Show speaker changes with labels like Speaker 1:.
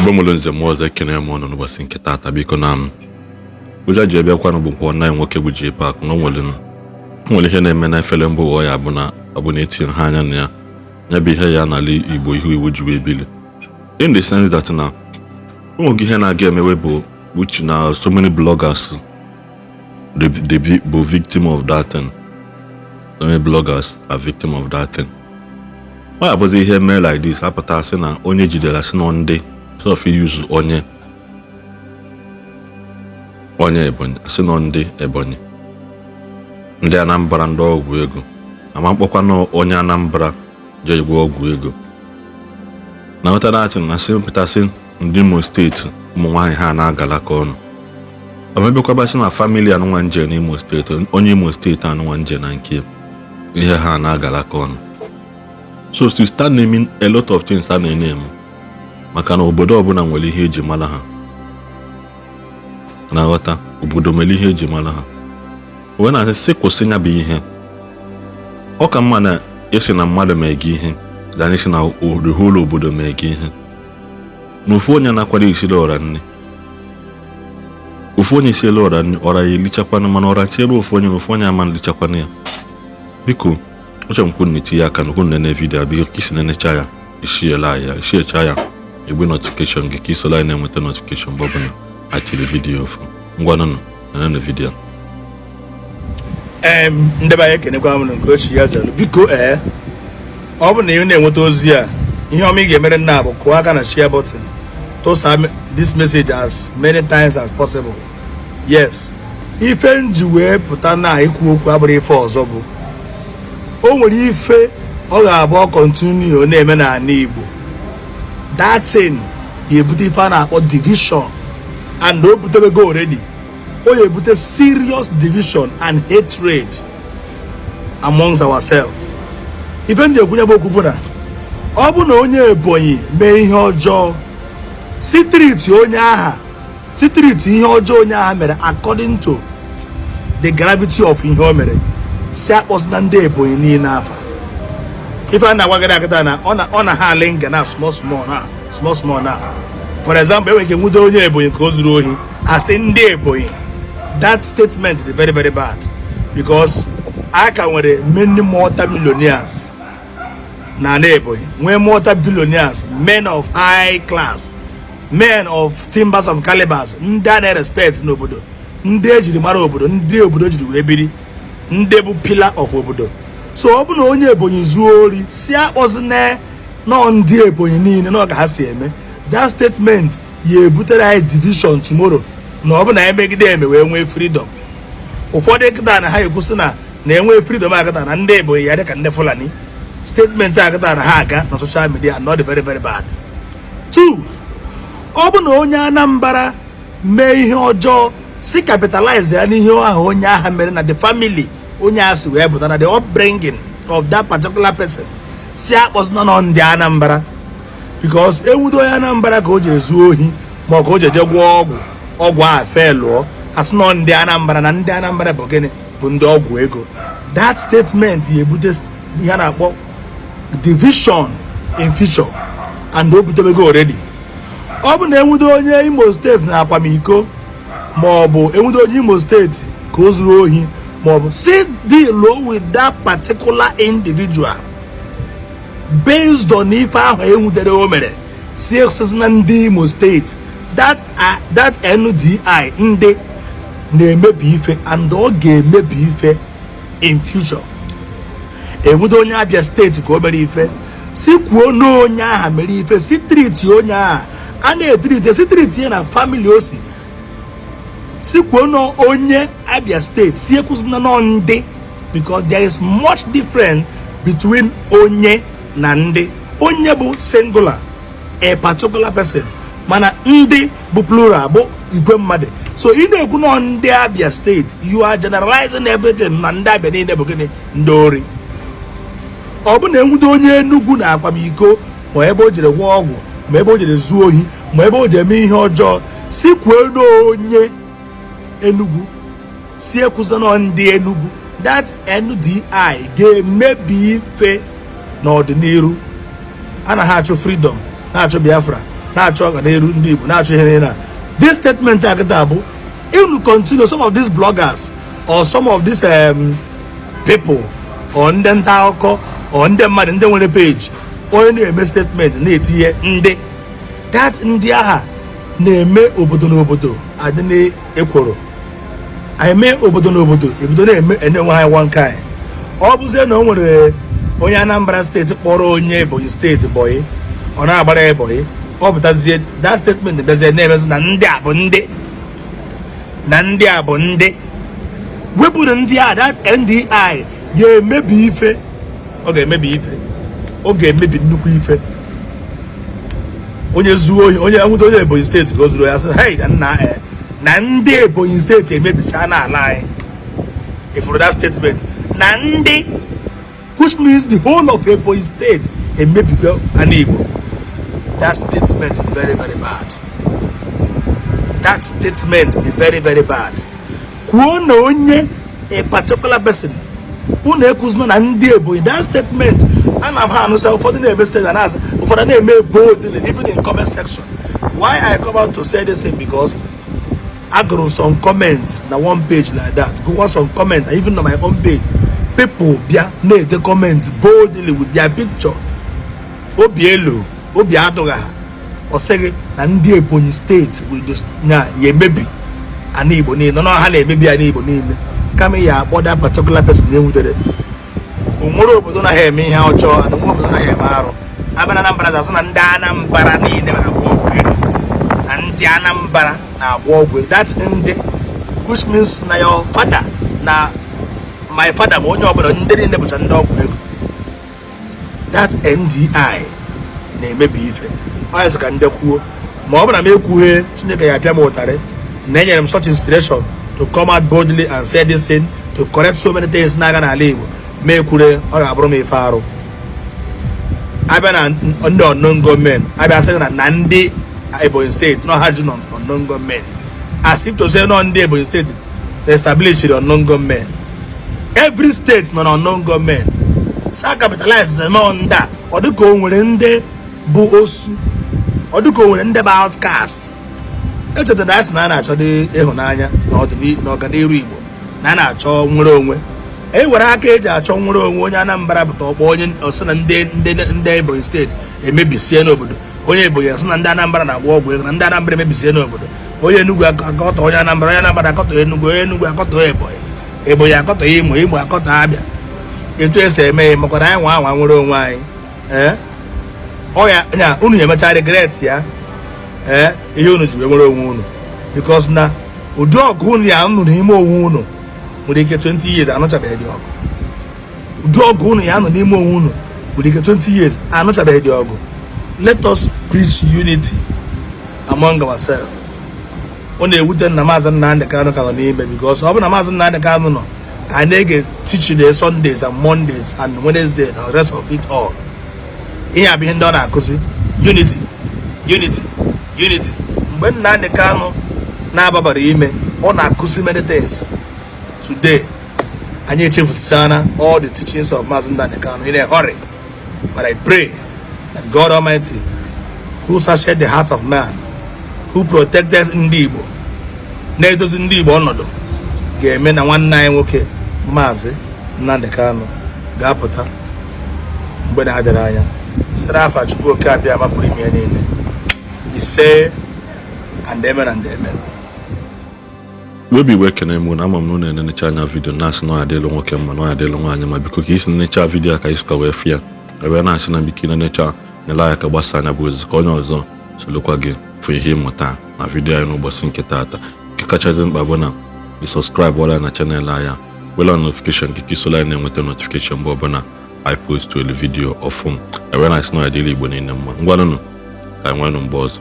Speaker 1: Igbo mụrụ nze mụọ ọzọ, ekene m ụnụ n'ụbọchị nke taata. Biko, na m ụjọ ji ebiakwanụ bụ nkwọ nna anyị nwoke bụ JPAC na o nwere ihe na-eme na efere mba ụwa. Ya bụ na ọ bụ na etinye ha anya na ya, ya bụ ihe ya n'ala Igbo ihu iwu ji wee bili, in the sense that na onwege ihe na-aga emewe bụ which na so many bloggers the bụ victim of that thing. So many bloggers are victim of that thing. Ọ ya bụzi ihe mee like this, apụta sị na onye jidere, asị nọ ndị sort of use onye Ebonyi, asị nọ ndị Ebonyi, ndị Anambra, ndị ọgwụ ego. Ama mkpọkwa na onye Anambra jee gwa ọgwụ ego na nghọta datin na sị pụtasị ndị Imo Steeti, ụmụ nwaanyị ha na-agalaka ọnụ. Omebekwabasị na family anụnwa nje n'Imo Steeti, onye Imo Steeti anụnwa nje na nke ihe ha na-agalaka ọnụ. So to start naming a lot of things a na-ene eme, maka na obodo ọbụla nwere ihe eji mara ha na nghọta, obodo nwere ihe eji mara ha. Wee na-asị sị kwụsị ya bụ ihe. Ọ ka mma na esi na mmadụ mee gị ihe than isi na the whole obodo mee gị ihe. Na ofu onye na-akwado isiri ọra nne, ofu onye siela ọra nne, ọra ya elichakwanụ, mana ọra tiere ofu onye na ofu onye ama nlichakwanụ ya. Biko, ọchọ m kwunu na-etinye aka na kwunu nene video a. Biko, ka isi nenecha ya, ishiela ya, ishiecha ya, egbe notification gị ka isola anyị na-enweta notification mgbe ọbụla atiri video ofu. Ngwanụnụ, nenenu video.
Speaker 2: Ndị be anyị, ekenekwa m nke ochie ya zelu. Biko, ee, ọ bụ na ị na-enweta ozi a, ihe ọma ị ga-emere nna bụ kụọ aka na share button, tụsa this message as many times as possible. Yes, ife m ji wee pụta na ikwu okwu abụrụ ife ọzọ, bụ o nwere ife ọ ga-abụ ọ continue na-eme n'ala Igbo, that thing ya ebute ife a na-akpọ division, and o butebego already. O ya ebute serious division and hatred amongst ourselves. Ife m ji ekwunye bụ okwu bụ na ọ bụ na onye Ebonyi mee ihe ọjọọ, si treat onye agha, si treat ihe ọjọọ onye agha mere according to the gravity of ihe o mere, si akpọsina ndị Ebonyi niile afa. Ife a na-agwa gị akịta na ọ na ha ali nga na small small na small small na, for example, enwere ike nwude onye Ebonyi ka o zuru ohi, asị ndị Ebonyi. That statement is very very bad, because a ka nwere many multi millionaires na ala Ebonyi, nwee multi billionaires, men of high class, men of timbers of calibers, ndị a na-respect n'obodo, ndị ejiri mara obodo, ndị obodo jiri wee biri, ndị bụ pillar of obodo. So ọ bụ na onye Ebonyi zuo ori, si akpọzina nọ ndị Ebonyi niile nọ ka ha si eme. That statement ya ebutere anyị division tomorrow, na ọ bụ na emegide eme wee nwee freedom. Ụfọdụ kịta na ha ekwusị na na-enwe freedom akịta na ndị Ebonyi ya dịka ndị Fulani. Statement akịta na ha aga na social media, not very very bad. Two, ọ bụ na onye Anambra mee ihe ọjọọ, si capitalize ya n'ihe ahụ onye agha mere na the family onye a si wee pụta, na the upbringing of that particular person, si akpọsina nọ ndị Anambra, because ewudo onye Anambra ka o ji ezu ohi, ma ọ ka o ji eje gwọọ ọgwụ, ọgwụ a fe lụọ, asị nọ ndị Anambra, na ndị Anambra bụ gịnị? Bụ ndị ọgwụ ego. That statement ya ebute ihe a na-akpọ division in future, and o butebego already. Ọ bụ na enwudo onye Imo Steeti na akwamiko, ma ọ bụ enwudo onye Imo Steeti ka o zuru ohi, ma ọ bụ si deal with that particular individual based on ife ahụ enwudere o mere, si esisi na ndị Imo Steeti. That ndị ndị na-emebi ife, and ọ ga-emebi ife in future. Enwudo onye Abia Steeti ka o mere ife, si kwuo na onye aha mere ife, si treat onye aha a na-etreat, si treat ya na family o si, si kwuo na onye Abia Steeti, si ekwuzina nọ ndị, because there is much difference between onye na ndị. Onye bụ singular, a particular person, mana ndị bụ plural, bụ igwe mmadụ. So ị na-ekwu nọ ndị Abia Steeti, you are generalizing everything na ndị Abia niile bụ gịnị? Ndị ori. Ọ bụ na enwudo onye Enugwu na akwamiko, ma ebe o jere gwọọ ọgwụ, ma ebe o jere zuo ohi, ma ebe o jere eme ihe ọjọọ, si kwuo na onye Enugwu, si ekwuzi nọ ndị Enugwu. That ndị ga-emebi ife n'ọdịnihu. A na ha achụ freedom, na-achụ Biafra. Na-achọ ọganiru ndị Igbo, na-achọ ihe niile a. This statement a kịta bụ unu continue, some of these bloggers or some of these people or ndị nta akụkọ or ndị mmadụ, ndị nwere page, onye na-eme statement na-etinye ndị that ndị agha na-eme obodo na obodo adị na-ekworo eme obodo na obodo ebido na-eme enwe ha one kind. Ọ bụzie na o nwere onye Anambra Steeti kpọrọ onye Ebonyi Steeti boy, ọ na-agbara ya boy, ọ pụtazie that statement bịazie na-emezi na ndị a bụ ndị, na ndị a bụ ndị. Wepụrụ ndị a, that ndị ga-emebi ife. Ọ ga-emebi ife, ọ ga-emebi nnukwu ife. Onye zuo ohi, onye nwute onye Ebonyi Steeti ka o zuru ya, sị, "Hey, na nna e na ndị Ebonyi Steeti emebichaa n'ala anyị." Ifuru that statement na ndị, which means the whole of Ebonyi State emebigo ala Igbo. That statement is very, very bad. That statement is very, very bad. Kwuo na onye, a particular person. Unu ekwuzina na ndị Ebonyi. That statement, ana m ha anụsa ụfọdụ na-eme statement na-asị, ụfọdụ na-eme boldly, even in comment section. Why I come out to say this thing? Because agụrụ some comments na one page like that, gụkwa some comments, and even on my own page, people bịa na-ede comment boldly with their picture. Obi elu, obi adụghị ha. Ọ sịghị na ndị Ebonyi Steeti will just na ya emebi ana Igbo niile, na ha na-emebi ana Igbo niile. Kama ya akpọ that particular person na-enwutere. O nwere obodo naghị eme ihe ọjọọ, na onwere obodo naghị eme arụ. Abịa na Anambra, asị na ndị Anambra niile na-agwọ ọgwụ ego, na ndị Anambra na-agwọ ọgwụ ego. That ndị, which means na your father na my father ma onye ọbụla, ndị niile bụcha ndị ọgwụ ego. That ndị na-emebi ife. Onye sị ka ndị kwuo, ma ọ bụrụ na m ekwughe, Chineke ya apịa m ụtarị na enyere m such inspiration to come out boldly and say this thing to correct so many things na-aga n'ala Igbo. Ma ekwure, ọ ga-abụrụ m ife arụ. Abịa na ndị unknown gunmen, abịa sị na ndị Ebonyi Steeti nọ ha ju na unknown gunmen, as if to say nọ ndị Ebonyi Steeti established unknown gunmen. Every state nọ na unknown gunmen sa capitalize nọ ndị a. Ọ dịka o nwere ndị bụ osu, ọ dịka o nwere ndị bụ outcast. Echetara na anyị sị na a na-achọ dị ịhụnanya na ọganiru Igbo, na a na-achọ nwere onwe. E were aka eji achọ nwere onwe. Onye Anambra pụta, ọkpọ onye ọsị na ndị Ebonyi Steeti emebisie n'obodo. Onye Ebonyi asị na ndị Anambra na-agba ọgwụ ego, na ndị Anambra emebisie n'obodo. Onye Enugu akọtọ onye Anambra, onye Anambra akọtọ Enugu, onye Enugu akọtọ Ebonyi, Ebonyi akọtọ Imo, Imo akọtọ Abịa. Etu esi eme ya, makwara anyị nwa anwa nwere onwe anyị. Ee, ọ ya nya unu ya emecha regret ya. Ee, ihe unu ji wee nwere onwe unu, because na ụdị ọgụ unu ya nụ n'ime onwe unu nwere ike 20 years anụchabeghị dị ọgụ. Ụdị ọgụ unu ya nọ n'ime onwe unu nwere ike 20 years anụchabeghị dị ọgụ. Let us preach unity among ourselves. Ọ na-ewute na Maazị Nnamdị Kanụ ka nọ n'ime, because ọ bụ na Maazị Nnamdị Kanụ nọ, anyị na-ege teaching the Sundays and Mondays and Wednesday and the rest of it all. Ihe a bụ ihe ndị ọ na-akụzi: unity, unity, unity. Mgbe Nnamdị Kanụ na-ababara ime, ọ na-akụzi many things. Today anyị echefusichana all the teachings of Maazị Nnamdị Kanụ in a hurry. But I pray that God Almighty, who searched the heart of man, who protected ndị Igbo, na-edozi ndị Igbo ọnọdụ, ga-eme na nwanne anyị nwoke Maazị Nnamdị Kanụ ga-apụta mgbe na-adịrị anya. Site n'afa Chukwu oke abịa mapụrụ ime ya niile, ise and amen and amen.
Speaker 1: Obi Igbo, ekene m na ama m na unu enenecha anya video, na-asị na ọ ya adịlụ nwoke mma, na ọ ya adịlụ nwaanyị ma. Biko, ka isi nenecha video a, ka isi ka wee fịa ewee na-asị na biko, nenecha, nyere anya ka gbasa anya bụ ozi, ka onye ọzọ solokwa gị fụ ihe ịmụta na video anyị n'ụbọchị nke taata. Nke kachasị mkpa bụ na ị subscribe wala na channel anyị, wela notification gị, ka isola anyị na-enweta notification mgbe ọbụla anyị post elu video ọfụm. Ewee na-asị na ọ ya adịlụ Igbo niile mma. Ngwanụnụ, ka anyị nweenụ mgbe ọzọ.